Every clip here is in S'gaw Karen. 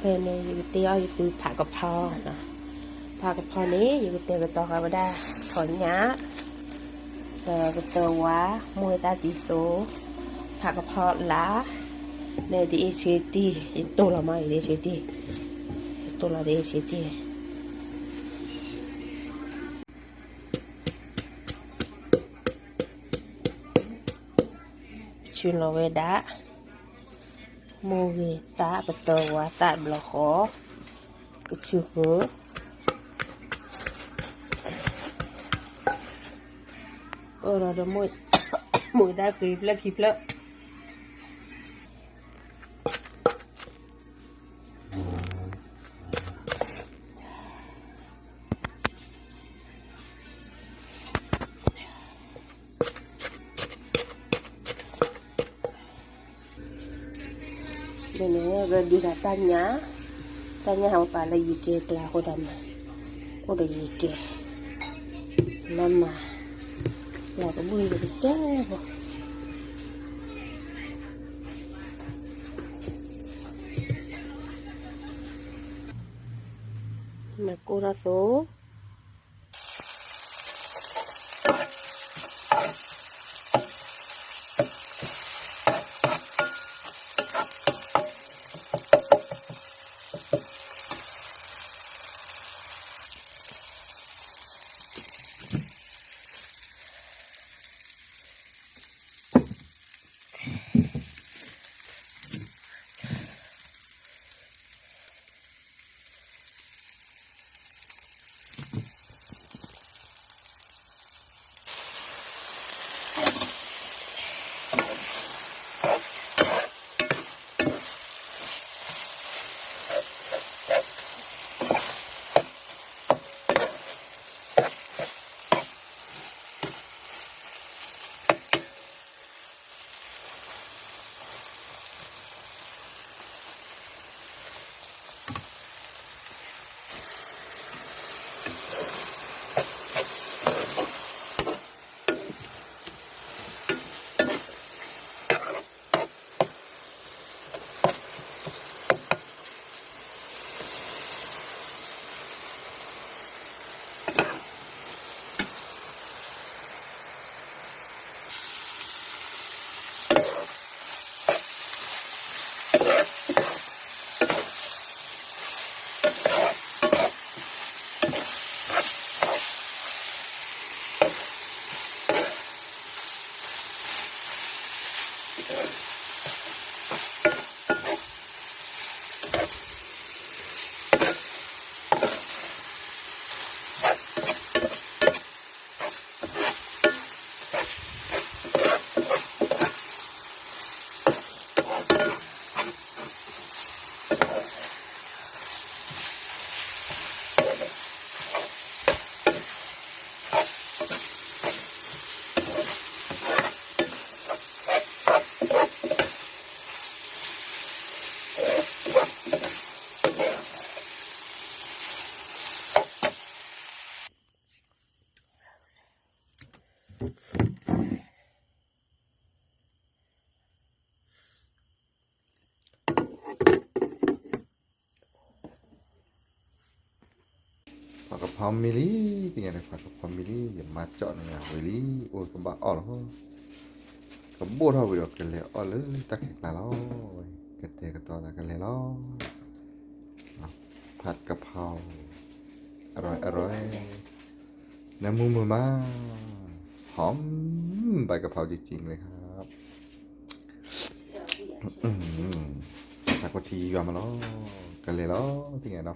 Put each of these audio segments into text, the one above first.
န့ၣ် ယကတဲအီၤယပုၤဖးကဖီ, ဖးကဖီန့ၣ် ယကတဲာ်ကတီၤဃာ်ဝဲဒၣ် ထီၣ်ညၣ်, ဒီးကတၢၢ်ဝါ, မိၢ်သၣ်တံၢ်သိ, ဖးကဖီလာ်, ဒီးတအ့ၣ်ဆ့တံၢ်, ယတိၢ်လီၤမး ယတအ့ၣ်ဆ့တံၢ်, ယတိၢ်လီၤတအ့ၣ်ဆ့တံၢ်. ဆူၣ်လီၤဝဲဒၣ် မိၢ်ဂ့ၤသၣ် ကတၢၢ်ဝါသၣ်တဘျီဃီ, ကဆူၣ်ဃုာ်, အိၣ်ဒီး မိၢ်ဂ့ၤသၣ်ဃ့ဖျၢၣ်ခံဖျၢၣ် န့ၣ် ဒုးဒၣ်တၢ်ညၣ်, တၢ်ညၣ်ဟးပာ်လၢယံၤကဲကျါအဃိဒီးန့ၣ်, အိၣ်ဒီးယံၤကဲ, လၢမၤ, လၢကဘူၣ်ယံၤကစၢ်ဖိ မၤကိၢ်ထီၣ်သိ ဖးကဖီမံလံ, သ့ၣ်ညါန့ၣ် ဖးကဖီမံလံ, ယမၤကၠီၣ်န့ၣ်ဝံၤလံ, အိၣ်ကဘၣ်အီၣ်လီၤ, ကဘိၣ်ထီၣ်ဝံၤဒီးကလဲၤအီၣ်လၢတၢ်ခဲကျါလီၤ, ကတဲာ်ကတီၤသးကလဲၤလီၤ, ဖးကဖီ, အရၢအရၢ နၢမူမုာ်မး, หอมใบกะเพราจริงๆเลยครับ, တၢ်ကထံယွၤမးလီၤ, ကလဲၤလီၤ သ့ၣ်ညါနီၤ,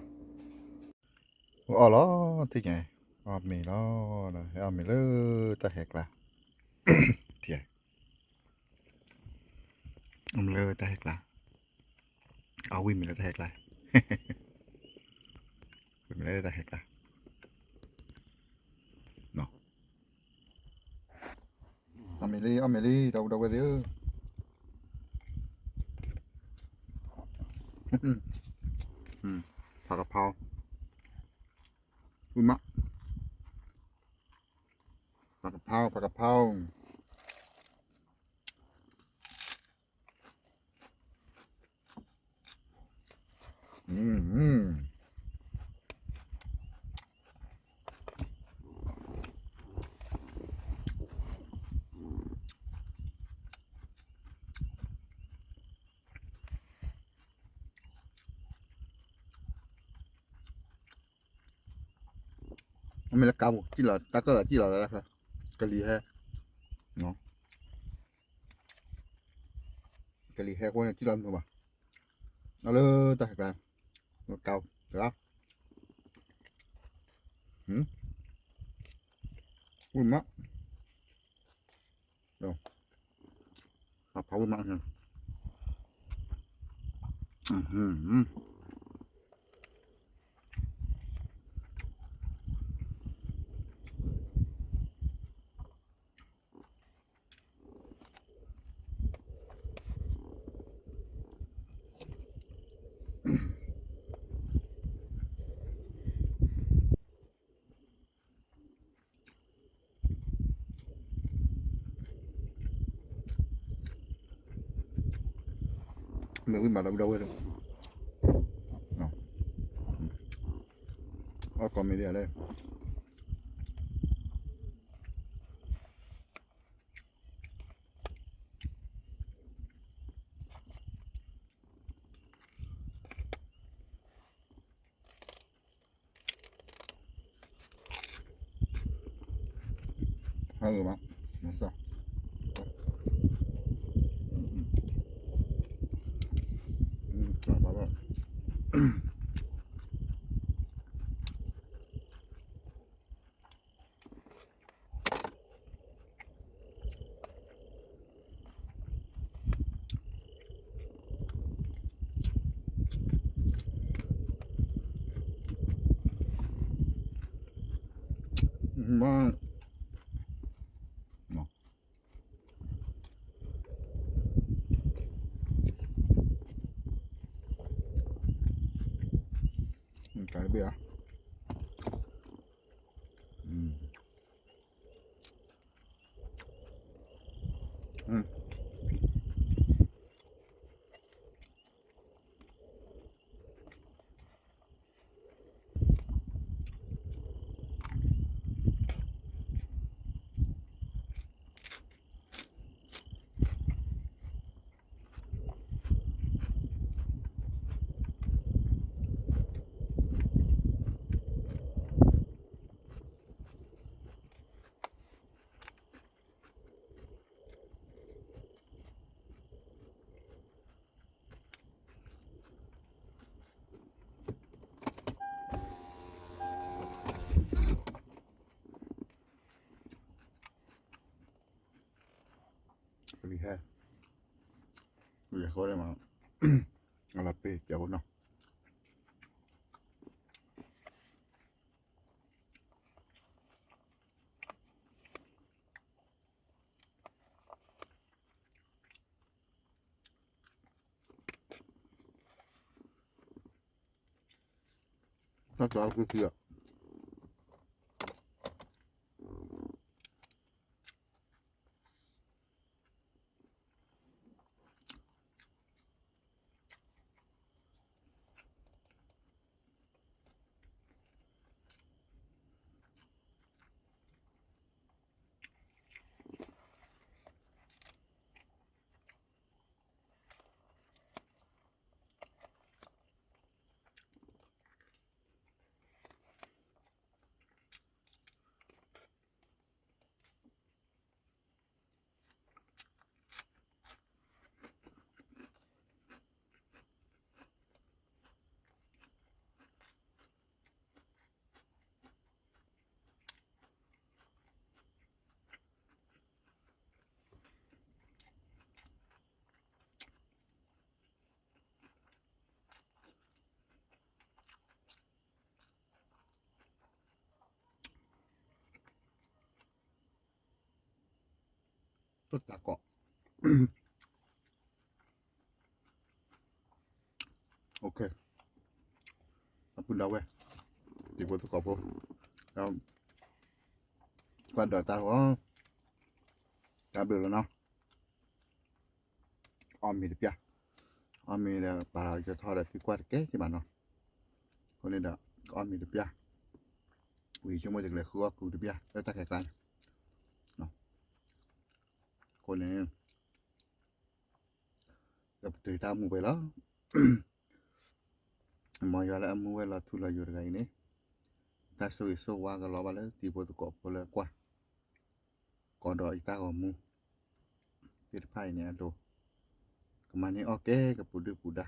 အိၣ်အီၣ်လီၤ သ့ၣ်ညါ, အီၣ်မ့ၤလီၤ, ဟဲအီၣ်မ့ၤလၢတၢ်ဟဲကျါ, အီၣ်မ့ၤလၢတၢ်ဟဲကျါ, အီၣ်ဝံၣ်မ့ၤလၢတၢ်ဟဲကျါ, ဝံၣ်မ့ၤလၢတၢ်ဟဲကျါ, အီၣ်မ့ၤလံ အီၣ်မ့ၤလံ ဒီပုၢ်ဒီဝဲၢ်သ့ၣ်ဧၢ, ဖးကဖီ, ဝံၣ်မး, ဖးကဖီ ဖးကဖီ. อืม အမ့ၢ်လၢကါပူၤ ကံၣ်လီၤ တၢ်ကၢၣ်သးကံၣ်လီၤလၢတၢ်ချၢ ကလံၤဟဲ ကလံၤဟဲအဃိန့ၣ် ကံၣ်လီၤမုာ်ဘၣ် အလၢတၢ်ဟဲကျါ ကါပူၤ တဂၤ ဝံၣ်မး ဖးဖးဝံၣ်မး မ့ၢ်ဝံၣ်မးဒီးဝံၣ်ဒီဝဲၢ် အီၣ်ကိးမံၤဒ်လဲၣ် ဟါဂ့ၤမး မ့ၢ် ကဘ့ၣ်ဧါ ကလံၤဟဲ ကလံၤဟဲဃိန့ၣ်မး အလီၤပ့ၤပျဲဖိနီၤ တၢ်ကၢအီၤ တၢ်ကိး အပုၢ်ဒီဝဲၢ် တံၤဖိသကိးဖိ ကွၢ်ဒီးတၢ်ဂီၤ တၢ်ဘျုးလီၤနီၤ အီၣ်မ့ၤတပျၢ် အီၣ်မ့ၤဒီးပာ်လီၤယထီၣ်ဒီးသံကွၢ်တကဲက့ၤဘၣ်နီၤ အဃိန့ၣ်ဒီး ကအီၣ်မ့ၤတပျၢ်, ဝံၤဆိကမိၣ်ယကလဲၤဃုအီၣ်ကူတပျၢ် လၢတၢ်ခဲကျါန့ၣ်, အဃိန့ၣ် ကပတုာ်တၢ်မူဝဲလီၤ. မ်ယွၤလၢအမူဝဲလီၤထူလီၤယိာ်တဂၤအံၤန့ၣ်, တၢ်ဆိၣ်ဂ့ၤဆိၣ်ဝါကလီၤဘၣ်လၢတံၤဖိသကိးဖိလၢအကွၢ် ကီးဒီးယတၢ်ဂီၤမူသ့ၣ်တဖၣ်အံၤန့ၣ်အလိၤ, ကမၤန့ၢ်အီၣ်ကဲကပူၤဒုၣ်ပူၤဒါ,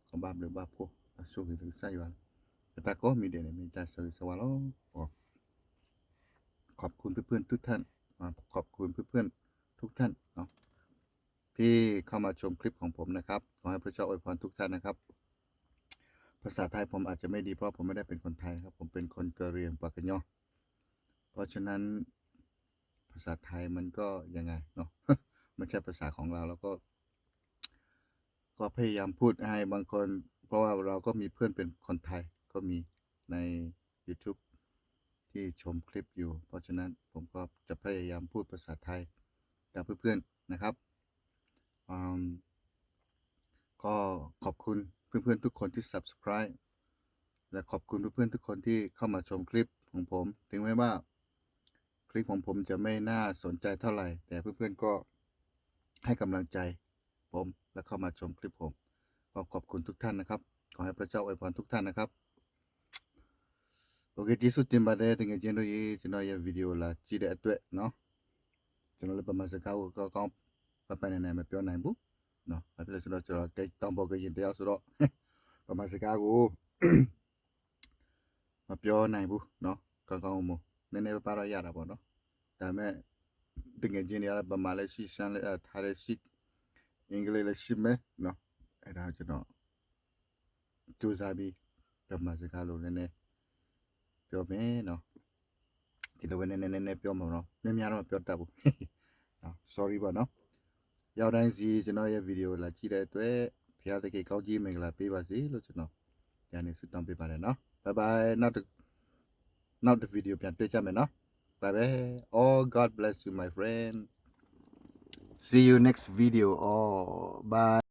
ကဘၣ်ဘျုးဘၣ်ဖှိၣ်အဆိၣ်ဂ့ၤလၢကစၢ်ယွၤ, လၢတၢ်ကိးမံၤဒဲးန့ၣ် မ့ၢ်တၢ်ဆိၣ်ဂ့ၤဆိၣ်ဝါလီၤ. ขอบคุณเพื่อนๆทุกท่าน ขอบคุณเพื่อนๆทุกท่านเนาะ ที่เข้ามาชมคลิปของผมนะครับ ขอให้พระเจ้าอวยพรทุกท่านนะครับ ภาษาไทยผมอาจจะไม่ดีเพราะผมไม่ได้เป็นคนไทยนะครับ ผมเป็นคนกะเหรี่ยงปากกะยอ เพราะฉะนั้น ภาษาไทยมันก็ยังไงเนาะ ไม่ใช่ภาษาของเรา แล้วก็ ก็พยายามพูดให้บางคน เพราะว่าเราก็มีเพื่อนเป็นคนไทยก็มีใน YouTube ที่ชมคลิปอยู่ เพราะฉะนั้นผมก็จะพยายามพูดภาษาไทยกับเพื่อนๆนะครับ ก็ขอบคุณเพื่อนๆทุกคนที่ subscribe และขอบคุณเพื่อนๆทุกคนที่เข้ามาชมคลิปของผม ถึงแม้ว่าคลิปของผมจะไม่น่าสนใจเท่าไหร่ แต่เพื่อนๆก็ให้กำลังใจผมและเข้ามาชมคลิปผม ก็ขอบคุณทุกท่านนะครับ ขอให้พระเจ้าอวยพรทุกท่านนะครับ โอเค ကျေးဇူးတင်ပါတယ် တကယ်ချင်းတို့ရေ ကျွန်တော်ရဲ့ video လာကြည့်တဲ့အတွက်နော် ကျွန်တော်လည်း ဗမာစကားကို ကောင်းကောင်း ပပနဲ့နဲ့ မပြောနိုင်ဘူးနော် ဘာဖြစ်လဲဆိုတော့ ကျွန်တော် တောင်ပေါ်ကရင်တစ်ယောက်ဆိုတော့ ဗမာစကားကို မပြောနိုင်ဘူးနော် ကောင်းကောင်းမွန်မွန် နည်းနည်းပါးပါးတော့ ရတာပေါ့နော် ဒါပေမဲ့ တကယ်ချင်းတွေကလည်း ဗမာလည်းရှိ ရှမ်းလည်း အဲ ထါလည်းရှိ အင်္ဂလိပ်လည်းရှိမယ်နော် အဲဒါကျွန်တော် ကြိုးစားပြီး ဗမာစကားလိုနည်းနည်း ပြောမယ်နော် ဒီလိုပဲ နည်းနည်းနည်းနည်းပြောမှာနော် များများတော့ မပြောတတ်ဘူးနော် sorry ပေါ့နော် ရောက်တိုင်းစီ ကျွန်တော်ရဲ့ video လာကြည့်တဲ့အတွက် ဘုရားသခင်ကောင်းကြီးမင်္ဂလာပေးပါစေလို့ ကျွန်တော် ဒီနေ့ဆုတောင်းပေးပါတယ်နော် bye bye နောက်တစ် နောက်တစ် video ပြန်တွေ့ကြမယ်နော် bye bye all God bless you my friend see you next video all bye